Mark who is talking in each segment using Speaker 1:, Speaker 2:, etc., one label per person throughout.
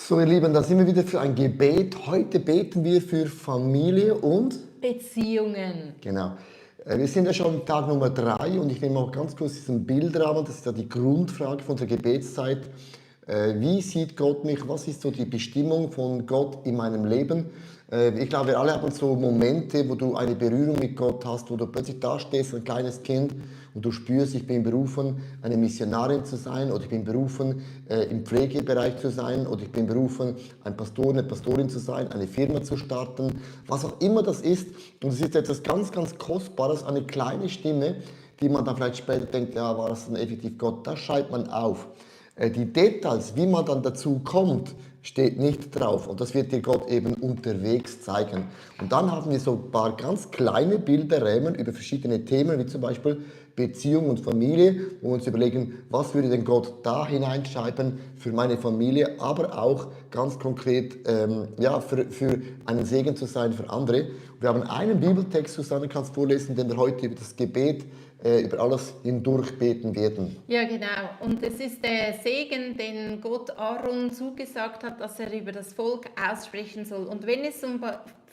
Speaker 1: So, ihr Lieben, da sind wir wieder für ein Gebet. Heute beten wir für Familie und
Speaker 2: Beziehungen.
Speaker 1: genau. Wir sind ja schon Tag Nummer 3 und ich nehme auch ganz kurz diesen Bildrahmen. Das ist ja die Grundfrage von unserer Gebetszeit. Wie sieht Gott mich? Was ist so die Bestimmung von Gott in meinem Leben? Ich glaube, wir alle haben so Momente, wo du eine Berührung mit Gott hast, wo du plötzlich da stehst, ein kleines Kind, und du spürst, ich bin berufen, eine Missionarin zu sein, oder ich bin berufen, im Pflegebereich zu sein, oder ich bin berufen, ein Pastor, eine Pastorin zu sein, eine Firma zu starten, was auch immer das ist. Und es ist etwas ganz, ganz Kostbares, eine kleine Stimme, die man dann vielleicht später denkt, ja, war das denn effektiv Gott? Das schreibt man auf. Die Details, wie man dann dazu kommt, steht nicht drauf. Und das wird dir Gott eben unterwegs zeigen. Und dann haben wir so ein paar ganz kleine Bilderrähmen über verschiedene Themen, wie zum Beispiel Beziehung und Familie, wo wir uns überlegen, was würde denn Gott da hineinschreiben für meine Familie, aber auch ganz konkret für einen Segen zu sein für andere. Wir haben einen Bibeltext, Susanne, kannst du vorlesen, den wir heute über das Gebet über alles hindurch beten werden.
Speaker 2: Ja, genau. Und es ist der Segen, den Gott Aaron zugesagt hat, dass er über das Volk aussprechen soll. Und wenn es um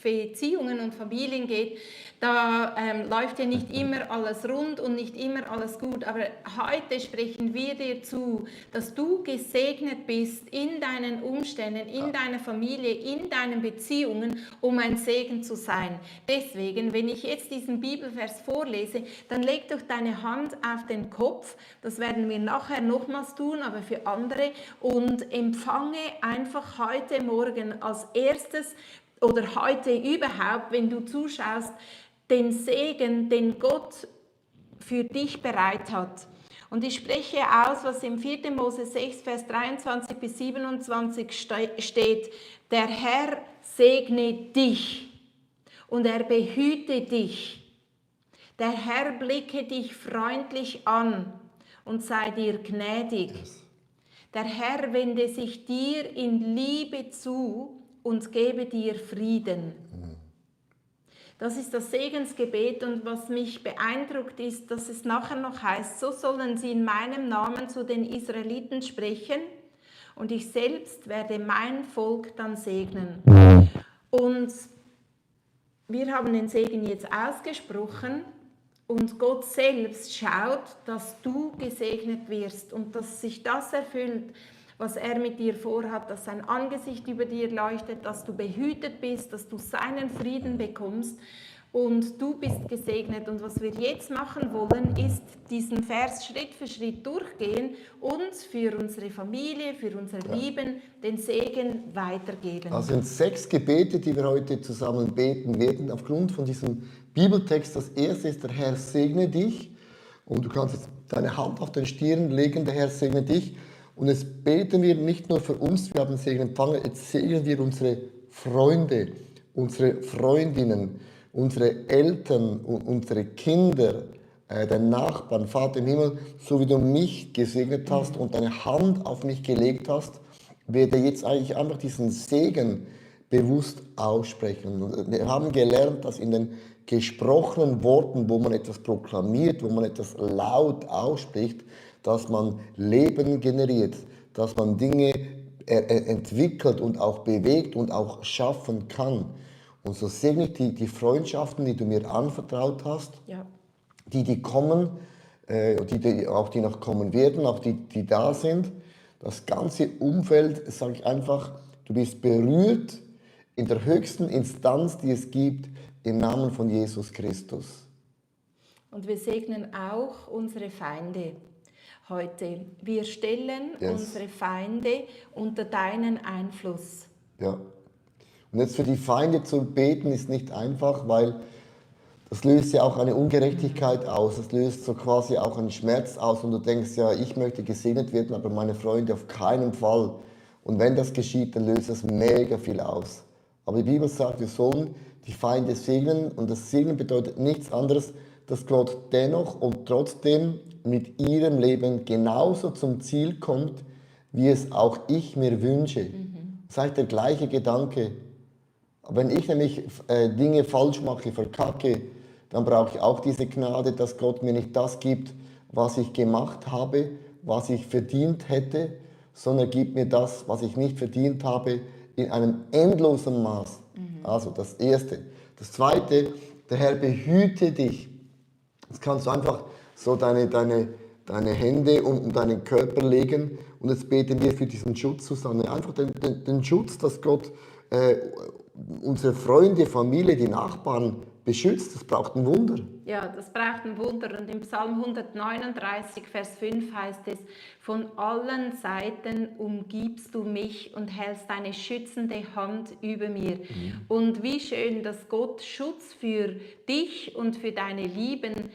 Speaker 2: Beziehungen und Familien geht, da läuft ja nicht immer alles rund und nicht immer alles gut. Aber heute sprechen wir dir zu, dass du gesegnet bist in deinen Umständen, in deiner Familie, in deinen Beziehungen, um ein Segen zu sein. Deswegen, wenn ich jetzt diesen Bibelvers vorlese, dann leg doch deine Hand auf den Kopf. Das werden wir nachher nochmals tun, aber für andere. Und empfange einfach heute Morgen als erstes oder heute überhaupt, wenn du zuschaust, den Segen, den Gott für dich bereit hat. Und ich spreche aus, was im 4. Mose 6, Vers 23 bis 27 steht. Der Herr segne dich und er behüte dich. Der Herr blicke dich freundlich an und sei dir gnädig. Der Herr wende sich dir in Liebe zu und gebe dir Frieden. Das ist das Segensgebet, und was mich beeindruckt ist, dass es nachher noch heißt, so sollen sie in meinem Namen zu den Israeliten sprechen und ich selbst werde mein Volk dann segnen. Und wir haben den Segen jetzt ausgesprochen und Gott selbst schaut, dass du gesegnet wirst und dass sich das erfüllt, was er mit dir vorhat, dass sein Angesicht über dir leuchtet, dass du behütet bist, dass du seinen Frieden bekommst und du bist gesegnet. Und was wir jetzt machen wollen, ist diesen Vers Schritt für Schritt durchgehen und für unsere Familie, für unsere Lieben den Segen weitergeben.
Speaker 1: Das sind 6 Gebete, die wir heute zusammen beten werden, aufgrund von diesem Bibeltext. Das erste ist, der Herr segne dich. Und du kannst jetzt deine Hand auf den Stirn legen, der Herr segne dich. Und jetzt beten wir nicht nur für uns, wir haben Segen empfangen, jetzt segnen wir unsere Freunde, unsere Freundinnen, unsere Eltern und unsere Kinder, deinen Nachbarn, Vater im Himmel, so wie du mich gesegnet hast und deine Hand auf mich gelegt hast, werde jetzt eigentlich einfach diesen Segen bewusst aussprechen. Wir haben gelernt, dass in den gesprochenen Worten, wo man etwas proklamiert, wo man etwas laut ausspricht, dass man Leben generiert, dass man Dinge entwickelt und auch bewegt und auch schaffen kann. Und so segne ich die Freundschaften, die du mir anvertraut hast, die kommen, die noch kommen werden, auch die da sind. Das ganze Umfeld, sage ich einfach, du bist berührt in der höchsten Instanz, die es gibt, im Namen von Jesus Christus.
Speaker 2: Und wir segnen auch unsere Feinde heute. Wir stellen unsere Feinde unter deinen Einfluss.
Speaker 1: Ja. Und jetzt für die Feinde zu beten ist nicht einfach, weil das löst ja auch eine Ungerechtigkeit aus. Das löst so quasi auch einen Schmerz aus und du denkst, ja, ich möchte gesegnet werden, aber meine Freunde auf keinen Fall. Und wenn das geschieht, dann löst das mega viel aus. Aber die Bibel sagt, wir sollen die Feinde segnen, und das Segnen bedeutet nichts anderes, dass Gott dennoch und trotzdem mit ihrem Leben genauso zum Ziel kommt, wie es auch ich mir wünsche. Das heißt, der gleiche Gedanke. Wenn ich nämlich Dinge falsch mache, verkacke, dann brauche ich auch diese Gnade, dass Gott mir nicht das gibt, was ich gemacht habe, was ich verdient hätte, sondern gib mir das, was ich nicht verdient habe, in einem endlosen Maß. Also das Erste. Das Zweite, der Herr behüte dich. Jetzt kannst du einfach so deine Hände um deinen Körper legen und jetzt beten wir für diesen Schutz zusammen. Einfach den Schutz, dass Gott unsere Freunde, Familie, die Nachbarn beschützt. Das braucht ein Wunder.
Speaker 2: Ja, das braucht ein Wunder. Und im Psalm 139, Vers 5 heißt es, von allen Seiten umgibst du mich und hältst deine schützende Hand über mir. Und wie schön, dass Gott Schutz für dich und für deine Lieben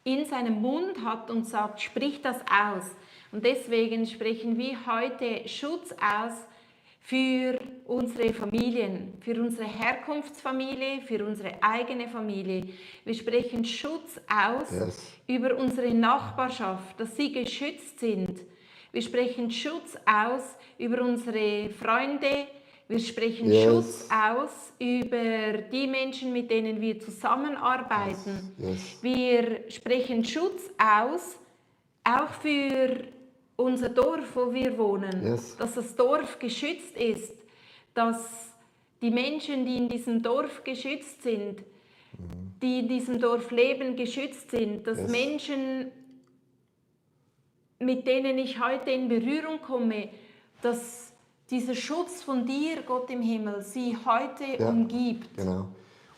Speaker 2: in seinem Mund hat und sagt, sprich das aus. Und deswegen sprechen wir heute Schutz aus für unsere Familien, für unsere Herkunftsfamilie, für unsere eigene Familie. Wir sprechen Schutz aus über unsere Nachbarschaft, dass sie geschützt sind. Wir sprechen Schutz aus über unsere Freunde. Wir sprechen Schutz aus über die Menschen, mit denen wir zusammenarbeiten. Wir sprechen Schutz aus, auch für unser Dorf, wo wir wohnen, dass das Dorf geschützt ist, dass die Menschen, die in diesem Dorf geschützt sind, die in diesem Dorf leben, geschützt sind, dass Menschen, mit denen ich heute in Berührung komme, dass dieser Schutz von dir, Gott im Himmel, sie heute umgibt.
Speaker 1: Genau.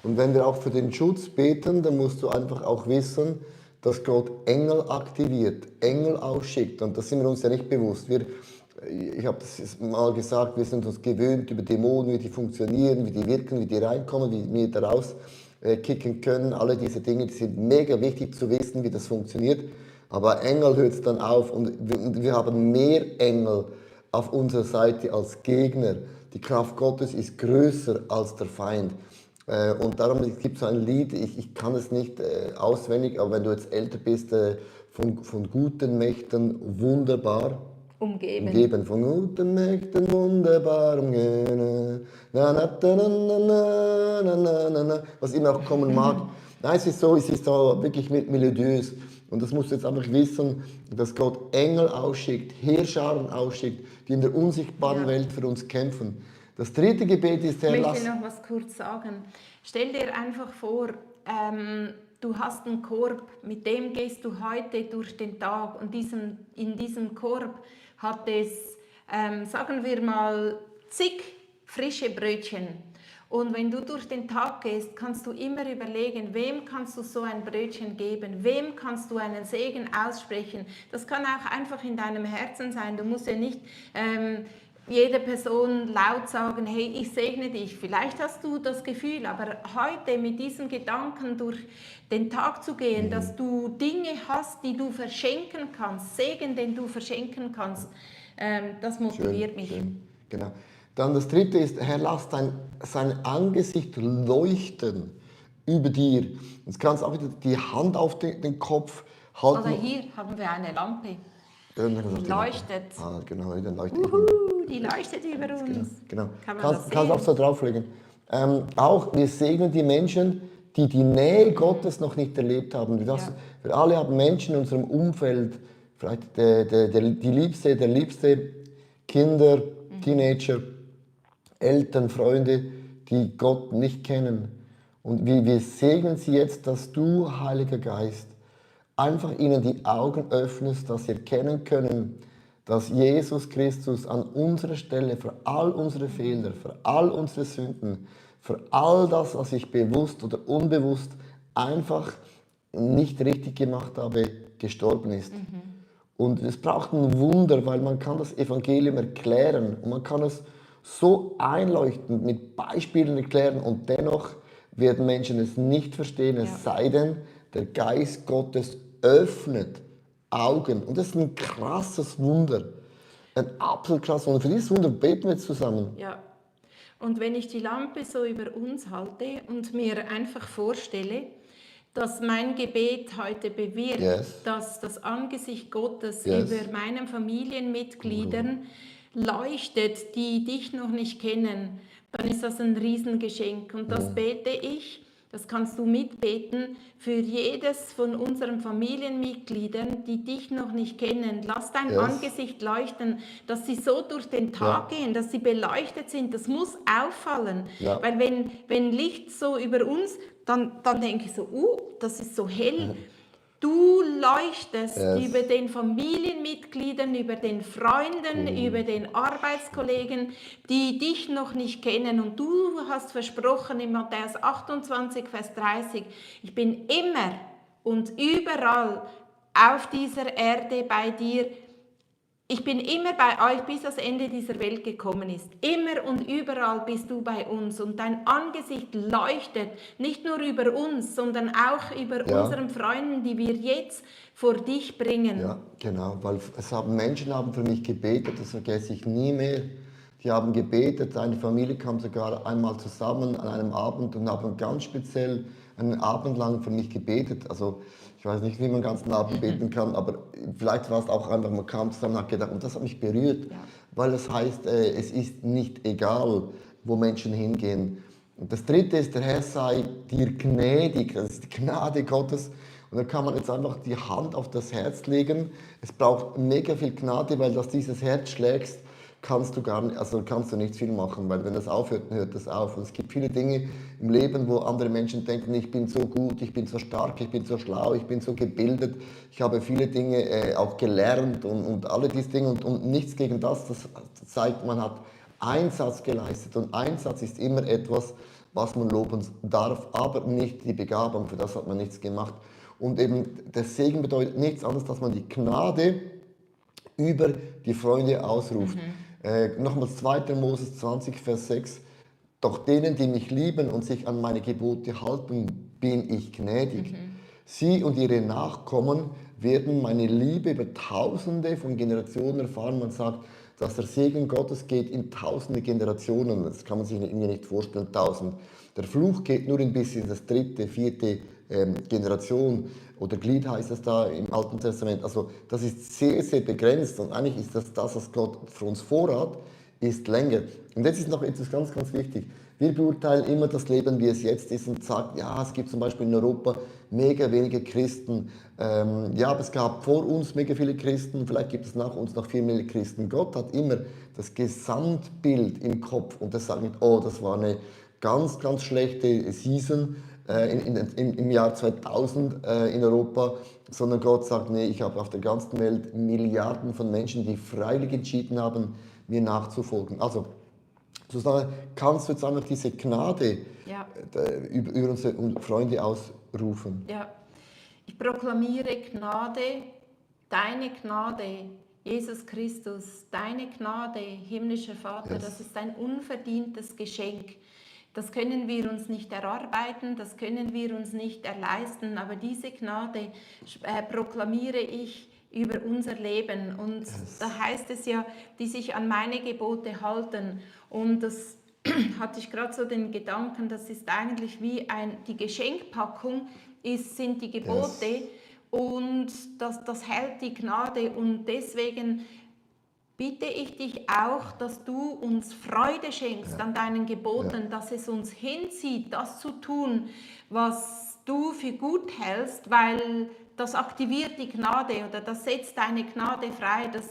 Speaker 1: Und wenn wir auch für den Schutz beten, dann musst du einfach auch wissen, dass Gott Engel aktiviert, Engel ausschickt. Und das sind wir uns ja nicht bewusst. Ich habe das mal gesagt, wir sind uns gewöhnt über Dämonen, wie die funktionieren, wie die wirken, wie die reinkommen, wie wir da rauskicken können. Alle diese Dinge, die sind mega wichtig zu wissen, wie das funktioniert. Aber Engel hört es dann auf und wir haben mehr Engel auf unserer Seite als Gegner. Die Kraft Gottes ist größer als der Feind. Und darum gibt es so ein Lied, ich kann es nicht auswendig, aber wenn du jetzt älter bist, von guten Mächten wunderbar umgeben. Von guten Mächten wunderbar umgeben. Was immer auch kommen mag. Nein, es ist so wirklich melodiös. Und das musst du jetzt einfach wissen, dass Gott Engel ausschickt, Heerscharen ausschickt, die in der unsichtbaren Welt für uns kämpfen. Das dritte Gebet ist, Herr,
Speaker 2: ich möchte noch was kurz sagen. Stell dir einfach vor, du hast einen Korb, mit dem gehst du heute durch den Tag und in diesem Korb hat es, sagen wir mal, zig frische Brötchen. Und wenn du durch den Tag gehst, kannst du immer überlegen, wem kannst du so ein Brötchen geben, wem kannst du einen Segen aussprechen. Das kann auch einfach in deinem Herzen sein. Du musst ja nicht jede Person laut sagen, hey, ich segne dich. Vielleicht hast du das Gefühl, aber heute mit diesen Gedanken durch den Tag zu gehen, dass du Dinge hast, die du verschenken kannst, Segen, den du verschenken kannst, das motiviert mich.
Speaker 1: Schön. Genau. Dann das dritte ist, Herr, lass sein Angesicht leuchten über dir. Jetzt kannst du auch wieder die Hand auf den Kopf halten.
Speaker 2: Also hier haben wir eine Lampe. Die leuchtet.
Speaker 1: Ah, genau, die leuchtet.
Speaker 2: Die leuchtet über uns.
Speaker 1: Genau.
Speaker 2: Kannst
Speaker 1: du auch so drauflegen. Auch wir segnen die Menschen, die die Nähe Gottes noch nicht erlebt haben. Wir alle haben Menschen in unserem Umfeld, vielleicht die Liebste, der Liebste, Kinder, Teenager, Eltern, Freunde, die Gott nicht kennen. Und wir segnen sie jetzt, dass du, Heiliger Geist, einfach ihnen die Augen öffnest, dass sie erkennen können, dass Jesus Christus an unserer Stelle für all unsere Fehler, für all unsere Sünden, für all das, was ich bewusst oder unbewusst einfach nicht richtig gemacht habe, gestorben ist. Und es braucht ein Wunder, weil man kann das Evangelium erklären und man kann es so einleuchtend mit Beispielen erklären und dennoch werden Menschen es nicht verstehen, es sei denn, der Geist Gottes öffnet Augen. Und das ist ein krasses Wunder. Ein absolut krasses Wunder. Für dieses Wunder beten wir jetzt zusammen.
Speaker 2: Ja. Und wenn ich die Lampe so über uns halte und mir einfach vorstelle, dass mein Gebet heute bewirkt, dass das Angesicht Gottes über meinen Familienmitgliedern leuchtet, die dich noch nicht kennen, dann ist das ein Riesengeschenk. Und das bete ich, das kannst du mitbeten, für jedes von unseren Familienmitgliedern, die dich noch nicht kennen. Lass dein
Speaker 1: Yes.
Speaker 2: Angesicht leuchten, dass sie so durch den Tag gehen, dass sie beleuchtet sind. Das muss auffallen,
Speaker 1: Ja.
Speaker 2: weil wenn Licht so über uns, dann denke ich so, das ist so hell. Du leuchtest
Speaker 1: Yes.
Speaker 2: über den Familienmitgliedern, über den Freunden, über den Arbeitskollegen, die dich noch nicht kennen. Und du hast versprochen in Matthäus 28, Vers 30, ich bin immer und überall auf dieser Erde bei dir. Ich bin immer bei euch, bis das Ende dieser Welt gekommen ist. Immer und überall bist du bei uns und dein Angesicht leuchtet nicht nur über uns, sondern auch über unseren Freunden, die wir jetzt vor dich bringen.
Speaker 1: Ja, genau, weil Menschen haben für mich gebetet, das vergesse ich nie mehr. Die haben gebetet, eine Familie kam sogar einmal zusammen an einem Abend und haben ganz speziell einen Abend lang für mich gebetet. Also ich weiß nicht, wie man den ganzen Abend beten kann, aber vielleicht war es auch einfach, man kam zusammen und hat gedacht, und das hat mich berührt, weil das heißt, es ist nicht egal, wo Menschen hingehen. Und das Dritte ist, der Herr sei dir gnädig, das ist die Gnade Gottes. Und dann kann man jetzt einfach die Hand auf das Herz legen. Es braucht mega viel Gnade, weil dass dieses Herz schlägst, kannst du nicht viel machen, weil wenn das aufhört, dann hört das auf. Und es gibt viele Dinge im Leben, wo andere Menschen denken, ich bin so gut, ich bin so stark, ich bin so schlau, ich bin so gebildet, ich habe viele Dinge auch gelernt und alle diese Dinge und nichts gegen das zeigt, man hat Einsatz geleistet und Einsatz ist immer etwas, was man loben darf, aber nicht die Begabung, für das hat man nichts gemacht. Und eben der Segen bedeutet nichts anderes, dass man die Gnade über die Freunde ausruft. Nochmals 2. Moses 20, Vers 6. Doch denen, die mich lieben und sich an meine Gebote halten, bin ich gnädig. Sie und ihre Nachkommen werden meine Liebe über Tausende von Generationen erfahren. Man sagt, dass der Segen Gottes geht in tausende Generationen. Das kann man sich irgendwie nicht vorstellen, 1000. Der Fluch geht nur ein bisschen in das 3., 4. Generation oder Glied heißt es da im Alten Testament. Also das ist sehr, sehr begrenzt und eigentlich ist das, was Gott für uns vorhat, ist länger. Und jetzt ist noch etwas ganz, ganz wichtig. Wir beurteilen immer das Leben, wie es jetzt ist und sagen, ja, es gibt zum Beispiel in Europa mega wenige Christen. Ja, aber es gab vor uns mega viele Christen, vielleicht gibt es nach uns noch viel mehr Christen. Gott hat immer das Gesamtbild im Kopf und das sagt nicht, oh, das war eine ganz, ganz schlechte Season im Jahr 2000 in Europa, sondern Gott sagt, nee, ich habe auf der ganzen Welt Milliarden von Menschen, die freiwillig entschieden haben, mir nachzufolgen. Also, Susanne, kannst du jetzt einfach diese Gnade über unsere Freunde ausrufen?
Speaker 2: Ja, ich proklamiere Gnade, deine Gnade, Jesus Christus, deine Gnade, himmlischer Vater, das ist ein unverdientes Geschenk. Das können wir uns nicht erarbeiten, das können wir uns nicht erleisten, aber diese Gnade proklamiere ich über unser Leben. Und da heißt es ja, die sich an meine Gebote halten. Und das hatte ich gerade so den Gedanken, das ist eigentlich wie die Geschenkpackung sind die Gebote und das hält die Gnade. Und deswegen bitte ich dich auch, dass du uns Freude schenkst an deinen Geboten, dass es uns hinzieht, das zu tun, was du für gut hältst, weil das aktiviert die Gnade oder das setzt deine Gnade frei, das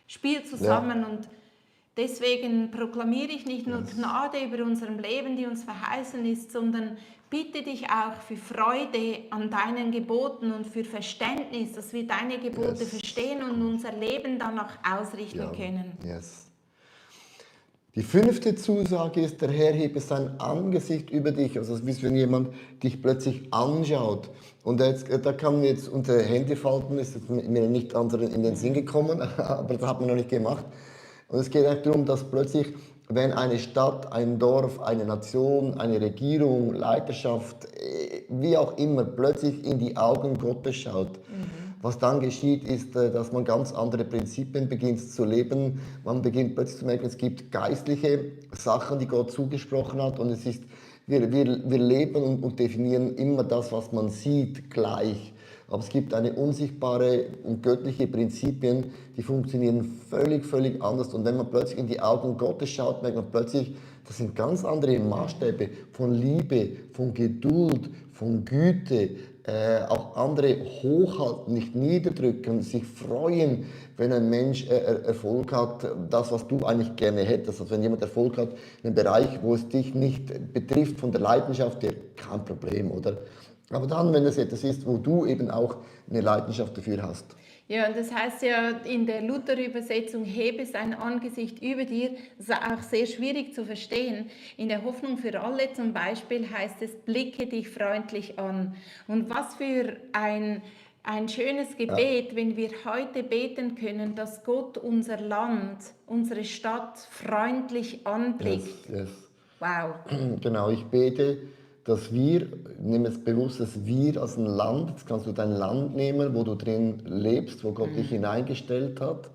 Speaker 2: spielt zusammen und deswegen proklamiere ich nicht nur Gnade über unserem Leben, die uns verheißen ist, sondern bitte dich auch für Freude an deinen Geboten und für Verständnis, dass wir deine Gebote verstehen und unser Leben danach ausrichten können.
Speaker 1: Die 5. Zusage ist, der Herr hebe sein Angesicht über dich. Also es ist, wie wenn jemand dich plötzlich anschaut. Und da kann man jetzt unter Hände falten, ist mir nicht anderen in den Sinn gekommen, aber das hat man noch nicht gemacht. Und es geht eigentlich darum, dass plötzlich, wenn eine Stadt, ein Dorf, eine Nation, eine Regierung, Leiterschaft, wie auch immer, plötzlich in die Augen Gottes schaut, was dann geschieht, ist, dass man ganz andere Prinzipien beginnt zu leben. Man beginnt plötzlich zu merken, es gibt geistliche Sachen, die Gott zugesprochen hat. Und wir leben und definieren immer das, was man sieht, gleich. aber es gibt eine unsichtbare und göttliche Prinzipien, die funktionieren völlig, völlig anders. Und wenn man plötzlich in die Augen Gottes schaut, merkt man plötzlich, das sind ganz andere Maßstäbe von Liebe, von Geduld, von Güte, auch andere hochhalten, nicht niederdrücken, sich freuen, wenn ein Mensch Erfolg hat, das, was du eigentlich gerne hättest. Also wenn jemand Erfolg hat in einem Bereich, wo es dich nicht betrifft von der Leidenschaft her, kein Problem, oder? Aber dann, wenn es etwas ist, wo du eben auch eine Leidenschaft dafür hast.
Speaker 2: Ja, und das heißt ja in der Luther-Übersetzung, hebe sein Angesicht über dir, das ist auch sehr schwierig zu verstehen. In der Hoffnung für alle zum Beispiel heißt es, blicke dich freundlich an. Und was für ein schönes Gebet, wenn wir heute beten können, dass Gott unser Land, unsere Stadt freundlich anblickt.
Speaker 1: Yes.
Speaker 2: Wow.
Speaker 1: Genau, ich bete, dass wir, nehme es bewusst, dass wir als ein Land, jetzt kannst du dein Land nehmen, wo du drin lebst, wo Gott dich hineingestellt hat,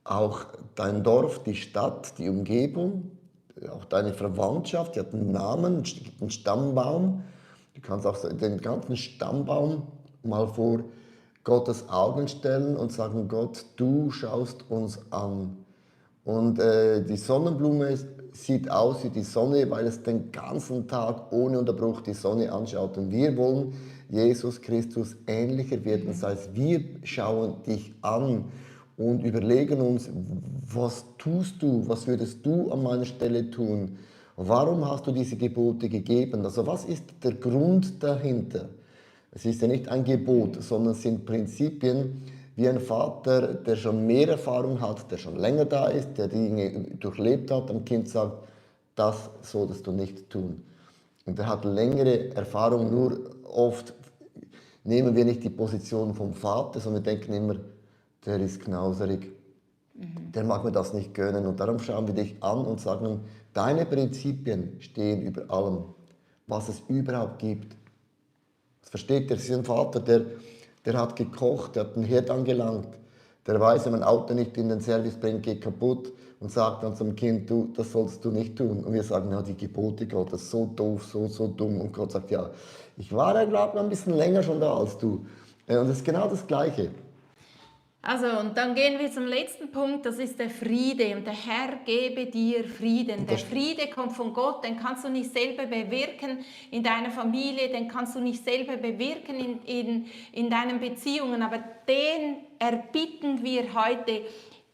Speaker 1: auch dein Dorf, die Stadt, die Umgebung, auch deine Verwandtschaft, die hat einen Namen, einen Stammbaum. Du kannst auch den ganzen Stammbaum mal vor Gottes Augen stellen und sagen, Gott, du schaust uns an. Und die Sonnenblume sieht aus wie die Sonne, weil es den ganzen Tag ohne Unterbruch die Sonne anschaut. Und wir wollen Jesus Christus ähnlicher werden. Das heißt, wir schauen dich an und überlegen uns, was tust du, was würdest du an meiner Stelle tun? Warum hast du diese Gebote gegeben? Also was ist der Grund dahinter? Es ist ja nicht ein Gebot, sondern es sind Prinzipien, wie ein Vater, der schon mehr Erfahrung hat, der schon länger da ist, der Dinge durchlebt hat, dem Kind sagt, das solltest du nicht tun. Und er hat längere Erfahrung, nur oft nehmen wir nicht die Position vom Vater, sondern wir denken immer, der ist knauserig, der mag mir das nicht gönnen. Und darum schauen wir dich an und sagen, deine Prinzipien stehen über allem, was es überhaupt gibt. Das versteht ihr? Das ist ein Vater, der hat gekocht, der hat den Herd angelangt, der weiß, wenn man ein Auto nicht in den Service bringt, geht kaputt und sagt dann zum Kind, du, das sollst du nicht tun. Und wir sagen, ja, die Gebote Gottes, so doof, so dumm. Und Gott sagt, ja, ich war ja, glaube ich, ein bisschen länger schon da als du. Und das ist genau das Gleiche.
Speaker 2: Also, und dann gehen wir zum letzten Punkt, das ist der Friede. Und der Herr gebe dir Frieden. Der Friede kommt von Gott, den kannst du nicht selber bewirken in deiner Familie, den kannst du nicht selber bewirken in deinen Beziehungen, aber den erbitten wir heute.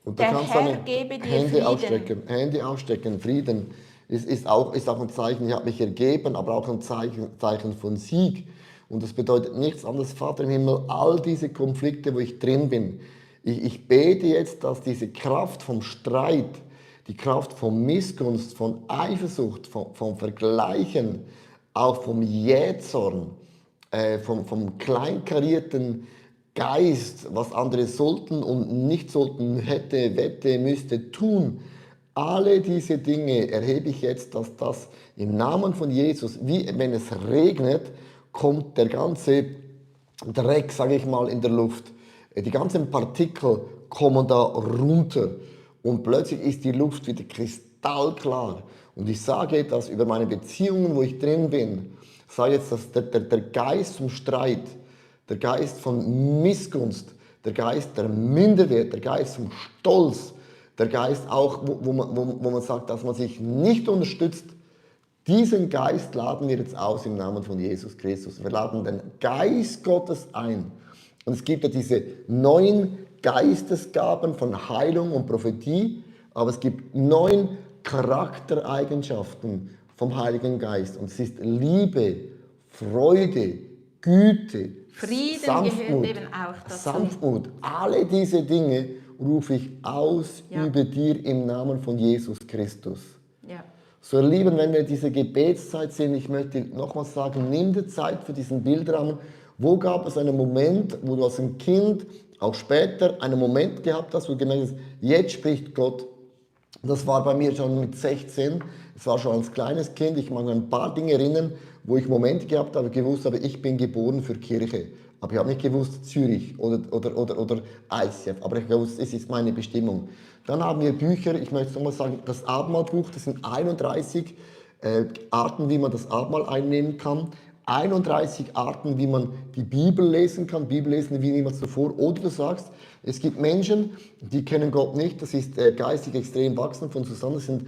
Speaker 1: Und da
Speaker 2: Der
Speaker 1: kannst
Speaker 2: Herr
Speaker 1: du
Speaker 2: gebe dir
Speaker 1: Hände
Speaker 2: Frieden.
Speaker 1: Hände aufstecken, Frieden ist auch ein Zeichen, ich habe mich ergeben, aber auch ein Zeichen von Sieg. Und das bedeutet nichts anderes, Vater im Himmel, all diese Konflikte, wo ich drin bin, ich bete jetzt, dass diese Kraft vom Streit, die Kraft von Missgunst, von Eifersucht, vom Vergleichen, auch vom Jähzorn, vom kleinkarierten Geist, was andere sollten und nicht sollten, hätte, wette, müsste tun. Alle diese Dinge erhebe ich jetzt, dass das im Namen von Jesus, wie wenn es regnet, kommt der ganze Dreck, sage ich mal, in der Luft. Die ganzen Partikel kommen da runter und plötzlich ist die Luft wieder kristallklar. Und ich sage das über meine Beziehungen, wo ich drin bin. Ich sage jetzt, dass der Geist zum Streit, der Geist von Missgunst, der Geist der Minderwert, der Geist vom Stolz, der Geist auch, wo man sagt, dass man sich nicht unterstützt, diesen Geist laden wir jetzt aus im Namen von Jesus Christus. Wir laden den Geist Gottes ein. Und es gibt ja diese 9 Geistesgaben von Heilung und Prophetie, aber es gibt 9 Charaktereigenschaften vom Heiligen Geist. Und es ist Liebe, Freude, Güte,
Speaker 2: Frieden
Speaker 1: Sanftmut,
Speaker 2: gehört eben auch dazu.
Speaker 1: Sanftmut. Alle diese Dinge rufe ich aus über dir im Namen von Jesus Christus.
Speaker 2: Ja.
Speaker 1: So, ihr Lieben, wenn wir diese Gebetszeit sehen, ich möchte nochmals sagen, nimm dir Zeit für diesen Bildrahmen. Wo gab es einen Moment, wo du als ein Kind, auch später, einen Moment gehabt hast, wo du gemerkt hast, jetzt spricht Gott. Das war bei mir schon mit 16, es war schon als kleines Kind, ich mag mich an ein paar Dinge erinnern, wo ich Momente gehabt habe, gewusst habe, ich bin geboren für Kirche. Aber ich habe nicht gewusst, Zürich oder ICF, aber ich habe gewusst, es ist meine Bestimmung. Dann haben wir Bücher, ich möchte nochmal sagen, das Abendmahlbuch, das sind 31 Arten, wie man das Abendmahl einnehmen kann. 31 Arten, wie man die Bibel lesen kann, Bibel lesen wie niemals zuvor. Oder du sagst, es gibt Menschen, die kennen Gott nicht, das ist geistig extrem wachsen von Susanne, das sind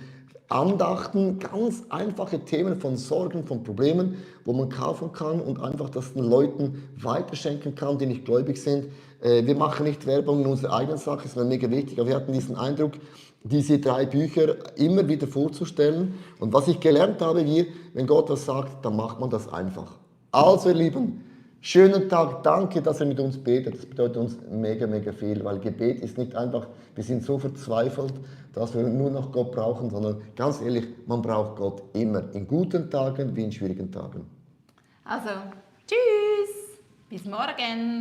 Speaker 1: Andachten, ganz einfache Themen von Sorgen, von Problemen, wo man kaufen kann und einfach das den Leuten weiterschenken kann, die nicht gläubig sind. Wir machen nicht Werbung in unserer eigenen Sache, das ist mir mega wichtig, aber wir hatten diesen Eindruck, diese 3 Bücher immer wieder vorzustellen. Und was ich gelernt habe hier, wenn Gott was sagt, dann macht man das einfach. Also ihr Lieben, schönen Tag, danke, dass ihr mit uns betet. Das bedeutet uns mega, mega viel, weil Gebet ist nicht einfach, wir sind so verzweifelt, dass wir nur noch Gott brauchen, sondern ganz ehrlich, man braucht Gott immer, in guten Tagen wie in schwierigen Tagen.
Speaker 2: Also, tschüss, bis morgen.